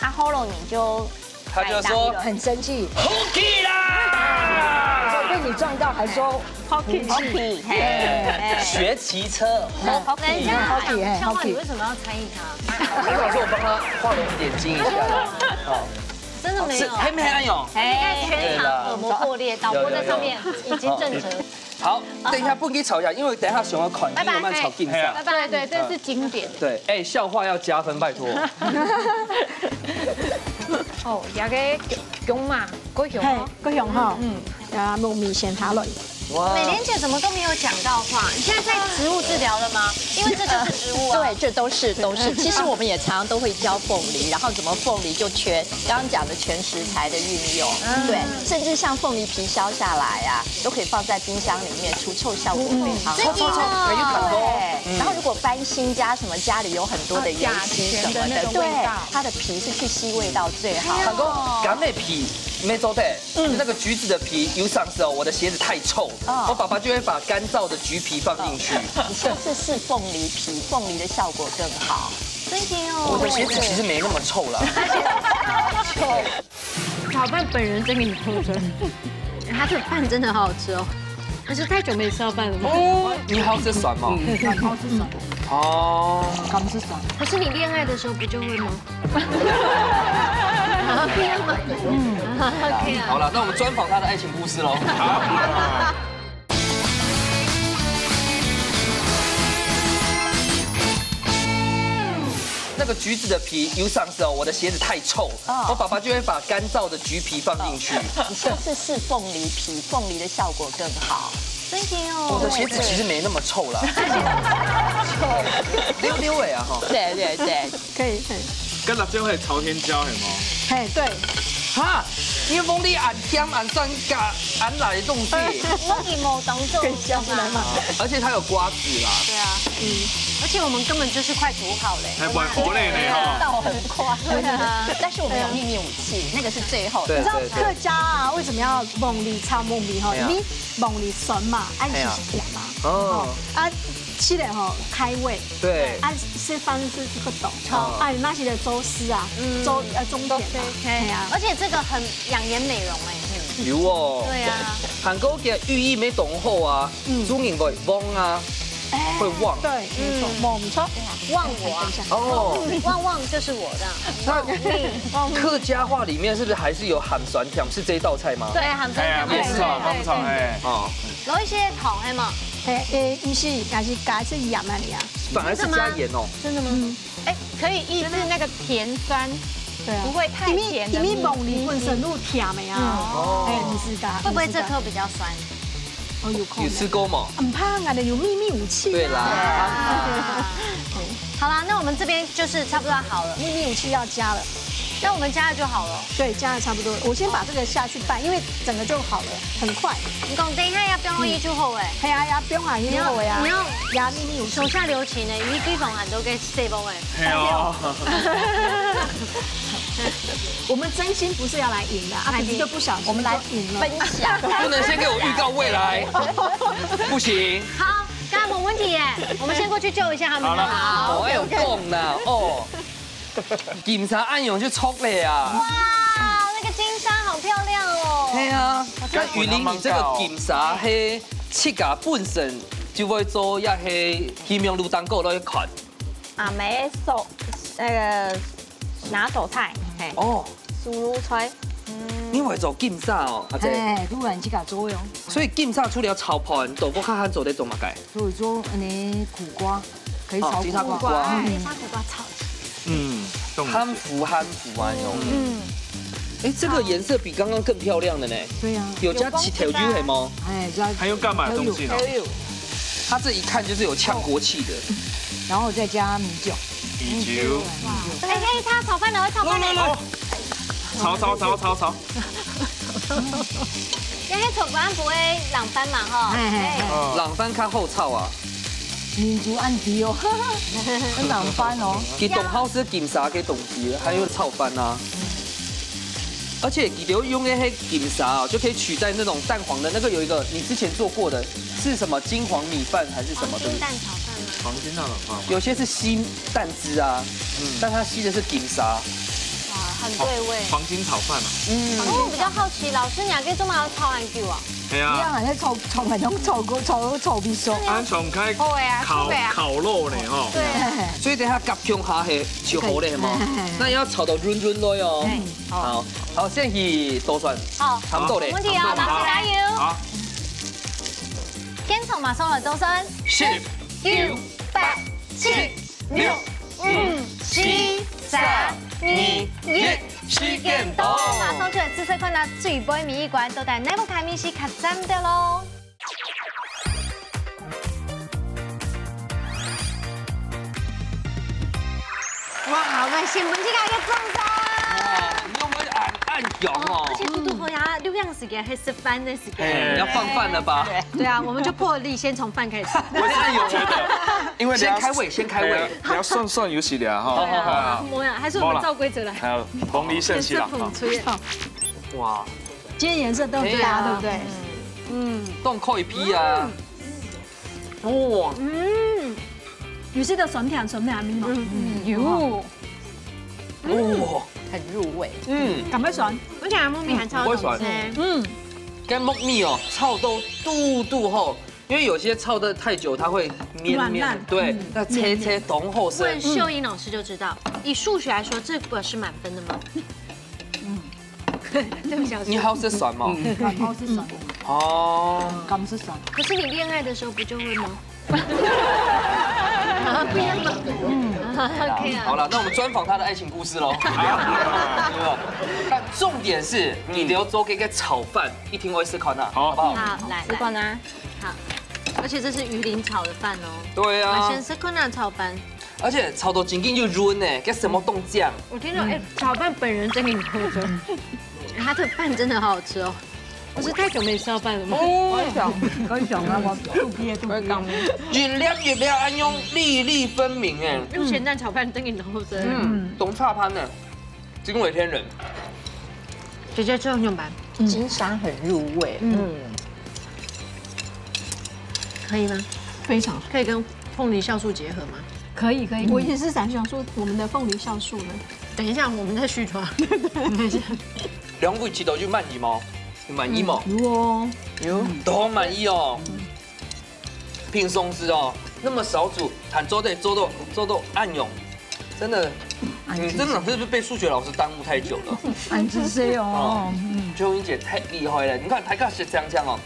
啊，好了，你就他就說，很生氣。好去啦！被你撞到還說好脾氣。好去，嘿，嘿。学骑车，好去，人家好去，嘿，好去。笑话，你为什么要参与他？我想说我帮他画龙点睛一下啦。好，真的没有啊。是，还没还有。哎，全场耳膜破裂，导播在上面已经震折。好，等一下不给吵架，因为等一下想要看，拜拜，你有没有吵劲上？拜拜，对，这是经典。对，哎，笑话要加分，拜托。哦，这个熊嘛，够熊嘿哦。，个熊哈，嗯，啊，木米先下落。哇美莲姐怎么都没有讲到话？你现在在植物治疗了吗？因为这就是植物啊。对，这都是都是。其实我们也常常都会教凤梨，然后怎么凤梨就全刚刚讲的全食材的运用，对，甚至像凤梨皮削下来啊，都可以放在冰箱里面，除臭效果非常好。真的哦。还有很多。对，然后如果翻新家什么，家里有很多的油漆什么的，啊甲醛的那个对味道，它的皮是去吸味道最好。很多柑仔皮没做的，那个橘子的皮有上色哦，我的鞋子太臭，我爸爸就会把干燥的橘皮放进去。你下次试凤梨皮，凤梨的效果更好。真的哦。我的鞋子其实没那么臭啦。炒饭本人真给你偷吃，他这个饭真的好好吃哦。可是太久没吃到饭了吗？哦，你好吃蒜吗？然后是什么？哦，刚是什么？可是你恋爱的时候不就会吗？不要吗？嗯，OK 啊。好了，那我们专访他的爱情故事喽。那个橘子的皮有上色哦，我的鞋子太臭，我爸爸就会把干燥的橘皮放进去。你下次试凤梨皮，凤梨的效果更好。真的我的哦。鞋子其实没那么臭啦，溜溜尾啊哈。对对对，可以，可以。跟辣椒係朝天椒係冇？嘿，对，哈，你凤梨恁甜恁酸加恁辣的东西，我以某当做可以笑出来吗？而且它有瓜子啦。对啊，嗯，而且我们根本就是快煮好嘞。还不会好嘞呢哈。到很快。对啊。但是我们有秘密武器，那个是最后对的。你知道客家啊，为什么要凤梨炒凤梨哈？哎呀因为凤梨酸嘛，啊，哎呀是甜嘛。哦，啊，吃了吼开胃，对，啊，吃饭是这个懂，啊，那些的周师啊，周呃中点嘛，对啊，而且这个很养颜美容哎。有哦。对啊，韩国个寓意没懂后啊，中文会忘啊，会忘。对，没错，没错。忘我啊，哦，忘忘就是我这样。那客家话里面是不是还是有鹹酸甜？是这一道菜吗？对，很哎呀，没错，没错，哎。哦，有一些糖，哎嘛，诶诶，毋是，也是加是盐啊，你啊，反而是加盐哦。真的吗？哎，可以抑制那个甜酸，对啊，不会太甜的因为因为蜜凤梨本身都甜的啊，哦哎，你是加，会不会这你是加颗比较酸？哦有空有吃过吗？很怕俺的有秘密武器，对啦，啊，好啦，那我们这边就是差不多好了。秘密武器要加了，那我们加了就好了。对，加的差不多。我先把这个下去拌，因为整个就好了，很快。你讲等一下要不要一就好哎。哎呀呀，不用啊，你你要有我呀，你要呀，秘密武器手。下留情呢，你对方很多个细胞哎。哎呦，我们真心不是要来赢的啊，可是就不小心我们来就赢了。分享。不能先给我预告未来，不行。好，刚刚没问题耶，我们先过去救一下他们。好了好我有讲啦，哦，警察暗涌就出来啊。哇，那个金沙好漂亮哦。对啊，那雨林，你这个警察黑七嘎本身就会做一黑黑面路当狗来看。阿梅手那个拿手菜，嘿，哦，苏露菜，你会做警察哦，阿姐。哎，突然这个作用，所以警察除了炒饭，都不看还做得做么个？所以说呢，苦瓜可以哦，炒其他苦苦瓜。瓜。哎，沙苦瓜炒。嗯，懂含糊含糊啊那种。嗯，哎，这个颜色比刚刚更漂亮的呢。对呀，有加起条鱼黑吗？哎，加还有干嘛的东西呢？它这一看就是有呛锅气的。然后再加米酒。米酒，哎，哎，他炒饭了，炒饭了。炒炒炒炒炒，因为炒饭不会冷饭嘛哈。哎哎哎，冷饭较好炒啊，民族暗底哦，很冷饭哦。佢当好食金沙个东西，还有炒饭啊。而且佢留用个黑金沙哦，就可以取代那种蛋黄的那个有一个你之前做过的是什么金黄米饭还是什么，对不对？蛋炒饭吗？黃金炒飯嘛。有些是吸蛋汁啊，嗯，但它吸的是金沙。哇，很对味。黄金炒饭啊。嗯，不过我比较好奇，老师，你还可以这么好炒很久啊？哎呀，你好像在炒炒饭，用炒锅炒炒米粉。啊，从开好哎呀，烤出来啊，烤肉呢哈。对，所以等下夾共下去就好了嘛。那要炒到软软落哦。好，好，先去倒蒜。好，差不多嘞。没问题啊，老师加油。好。先炒马上了，倒蒜。十、九、八、七、六、五、四、三、二、一，时间到。马上就来试试看啊，最尾尾一关到底哪个开面是较赞的咯？哇，我们先闻这个一个赞。哇，你有没有按按油哦？而且嘟嘟好呀，六样时间还是饭的时间。哎，要放饭了吧？对啊，我们就破例，先从饭开始。我是有觉得，因为先开胃，先开胃。哎呀，你要算算有几粒哈。对啊，啊，没有，还是我们照规则来。还有凤梨先去了。先吃捧出来。哇，今天颜色都很搭，对啊，对不对？嗯，都可以批啊。哇，嗯，有些的酸甜酸甜，明白？嗯，有。哇，很入味。嗯，赶快酸。而且木米还超好吃。嗯，跟木米哦，炒到嘟嘟吼，因为有些炒得太久，它会绵绵，软烂，对，嗯，那切切当好吃。问秀英老师就知道，以数学来说，这个是满分的吗？嗯，对不起，老师。你好食酸吗？嗯，好食酸。哦，敢食酸。可是你恋爱的时候不就会吗？啊，不一样吗？嗯，OK 啊。好了，那我们专访他的爱情故事喽。但重点是，你留做给个炒饭，一定会试看啊，好不好？好，来，试看啊。好，而且这是鱼鳞炒的饭哦。对啊，先试看啊，炒饭。而且炒到正经就软呢，跟什么冻酱。我听到，哎，炒饭本人真的很好吃，它的饭真的好好吃哦。 我是太久没吃到饭了吗？哦，可以想，可以想啊，我肚皮也肚皮。一粒一粒恁樣粒粒分明哎。用咸蛋炒饭等于都是。嗯，懂差盘呢，惊为天人。姐姐吃很牛排，金沙很入味。嗯，可以吗？非常可以跟凤梨酵素结合吗？可以可以，我也是想想说我们的凤梨酵素呢。等一下，我们再续团。等一下。两位吃到有满意吗？有满意吗？有哦，有，都满意哦。平常时哦，那么少煮，还做得做到做到恁樣，真的，你真的是被数学老师耽误太久了。俺之谁哦，嗯，秋英姐太厉害了，你看台下是这样这样哦。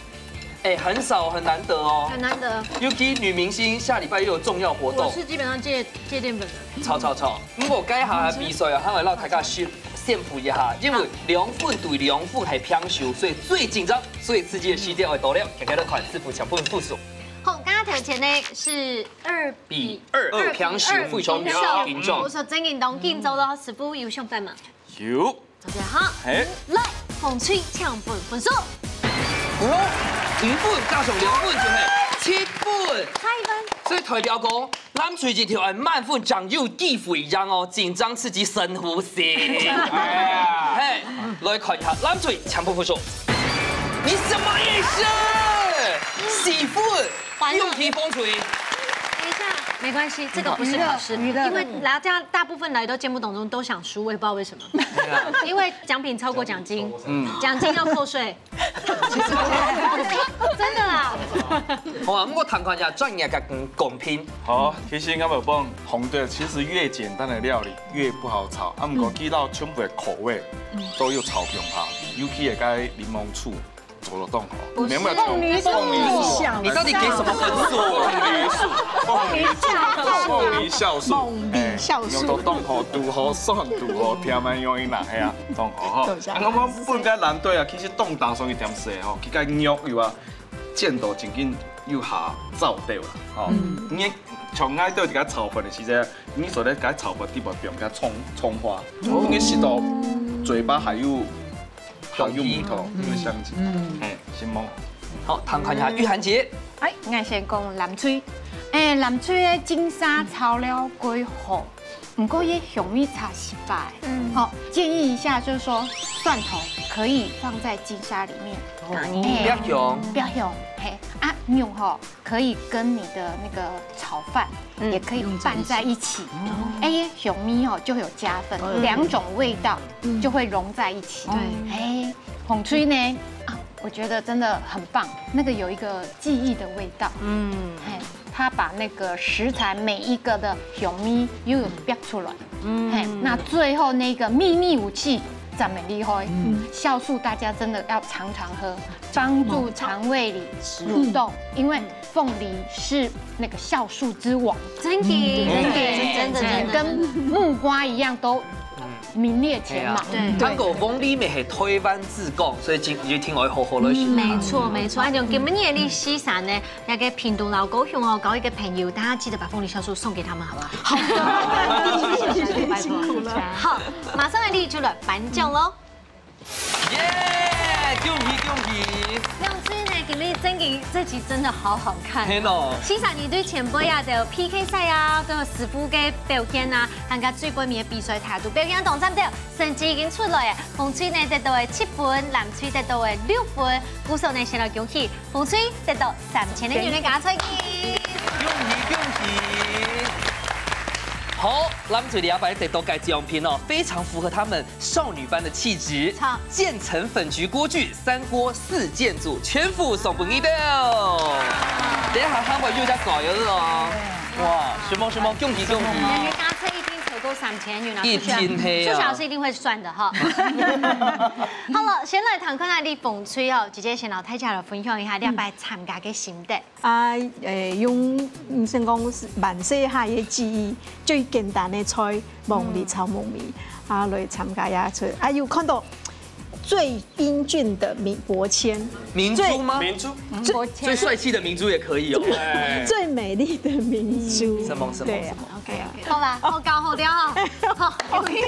哎，很少，很难得哦。很难得。尤其女明星下礼拜又有重要活动。我是基本上戒戒淀粉的。超超超！不过该下个比赛啊，还要让大家先先服一下，因为两分对两分还平手，所以最紧张、最刺激的时间会到了，大家都看师傅抢分复数。好，刚刚头前呢是二比二平手，非常平手。我说真紧张，紧张到师傅有上班吗？有。 OK，好，嘿，来，凤翠抢分分数。哦，一分加上两分就系七分，差一分。所以代表讲，蓝隊一定要满分才有机会贏哦，緊張刺激深呼吸。哎呀，嘿，来看一下蓝隊抢分分数，你什么意思？四分，完了。用提风吹。等一下，没关系，这个不是考试，因为大家大部分来到节目当中都想输，我也不知道为什么。因为奖品超过奖金，嗯，奖金要扣税。真的啦。好啊，不过谈看一下专业个公平。好，其实我们讲红队其实越简单的料理越不好炒，啊，不过其他全部的口味都有炒香哈，尤其个该檸檬醋。 做得当好，不是，没有没有凤梨凤梨酥，你到底给什么分数？凤梨酥，凤梨酥，凤梨酵素，凤梨酵素，哎，用到当好，堵好酸，堵好甜，蛮容易拿，系啊，当好哈。啊，我们本该蓝队啊，其实当打算一点色吼，佢个肉有啊，煎到正经有下燥掉啦，吼。你从爱豆一个炒粉的时节，你所在个炒粉底部放个葱葱花，因为食到嘴巴还有 好用不同，因为香气。嗯，哎，承蒙。好，谈看一下玉涵姐。哎，我先讲蓝隊。哎，蓝队个金沙炒了过好，不过也容易炒失败。嗯，好，建议一下，就是说蒜头可以放在金沙里面。哦，哎，不要用。不要用，嘿。啊，肉吼可以跟你的那个炒饭也可以拌在一起，哎，香味吼就有加分，两种味道就会融在一起。对，哎，红炊呢，啊，我觉得真的很棒，那个有一个记忆的味道。嗯，哎，它把那个食材每一个的香味又有逼出来。嗯，哎，那最后那个秘密武器，赞美厉害。酵素大家真的要常常喝，帮助肠胃里蠕动，因为凤梨是那个酵素之王，真的，真的，真的，真的，跟木瓜一样都名列前茅。对，糖果凤梨乜係台灣之光，所以今日一定愛好好來食。没错，没错。哎，今日个時間呢，那个屏東老高雄哦，交一个朋友，大家记得把凤梨酵素送给他们，好不好？好的，辛苦了。好，马上来，你就来颁奖喽。 耶！恭喜恭喜！亮君呢，今天真的这集真的好好看。天哦，欣赏你对前辈啊的 P K 赛啊，跟师傅个表现啊，还有最后面的比赛态度，表现当赞的，成绩已经出来了。红隊呢得到了七分，蓝队得到了六分，故所呢先来恭喜红队得到三千个元的加菜金。恭喜恭喜！好，蓝隊两百得到个奖品哦，非常符合他们 少女般的气质，建成粉焗锅具三锅四件组全部送分你的。等一下他们又在搞油了哦。哇，什么什么，恭喜恭喜！感觉搭车一定超过三千元啊，一定黑啊苏小是一定会算的哈。好了，先来谈看下你风吹哦，姐姐先老太家来分享一下你拜参加个心得。啊，誒，用毋算講係滿細漢个記憶，最簡單个菜，黃梨炒木耳，啊，來參加這出，啊，有看到最英俊的明伯謙，明珠嗎？明珠，最帅气的明珠也可以哦。最美麗的明珠，什麼什麼對啊什麼？ OK，好啦，好搞好了哈。好，恭喜。年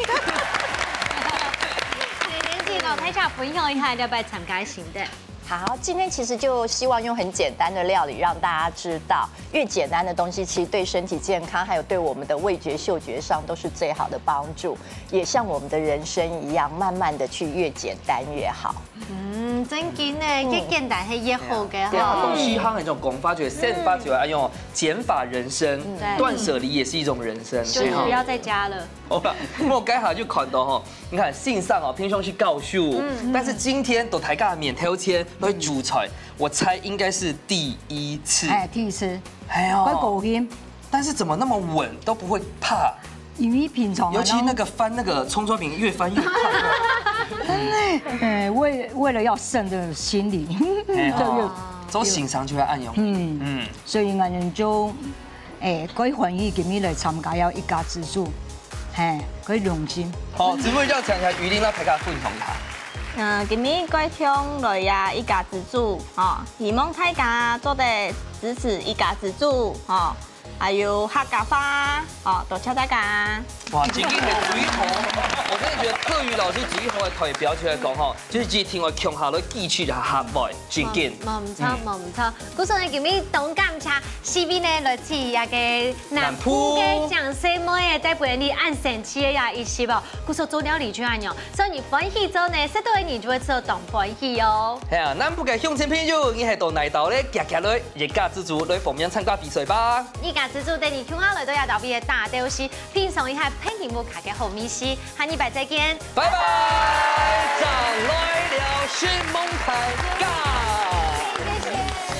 纪老太家分享一下你拜参加个心得。好，今天其实就希望用很简单的料理让大家知道，越简单的东西，其实对身体健康，还有对我们的味觉、嗅觉上都是最好的帮助，也像我们的人生一样，慢慢的去越简单越好。嗯，真紧呢，越简单係越好个对啊，哈。东西行那种讲法，就是生活就要用减法人生，对断舍离也是一种人生，就是不要再加了。好吧，我刚好就看到哈，你看信上哦，平常是教授，但是今天都抬价免挑签来煮菜，我猜应该是第一次。哎，第一次，哎呦，我高兴。但是怎么那么稳，都不会怕？因为平常啊，尤其那个翻那个葱抓饼，越翻越快。哎，为为了要胜的心理，哎对对，走形上就会按用。嗯，嗯，所以我们就，哎，可以欢迎今日来参加要一家之煮，嘿，可以用心。好，直播要讲一下鱼鳞，让大家分享一下。嗯，今日个听来呀一家之煮，吼，希望大家做得支持一家之煮，吼，还有客家话，吼，多谢大家。哇，真的很最好，我真的觉得各位老师最好的代表出来讲哈，就是今天我共下来支持一下客话，真的。冇唔错，冇唔错。故所呢，今日當感謝四位呢來自這个南部个靚細妹仔，帶分你恁神奇个呀一集哦。故所做料理就恁樣，所以你歡喜做呢，食到个人就會做當歡喜哦。係啊，南部个鄉親朋友，你係到哪兜咧？遽遽來，一家之煮來報名參加比賽吧。一家之煮等你共下來到這兜位个大東西，品嚐一下平平無卡个好味緒。下禮拜再見。拜拜，正來尞，承蒙大家。謝謝。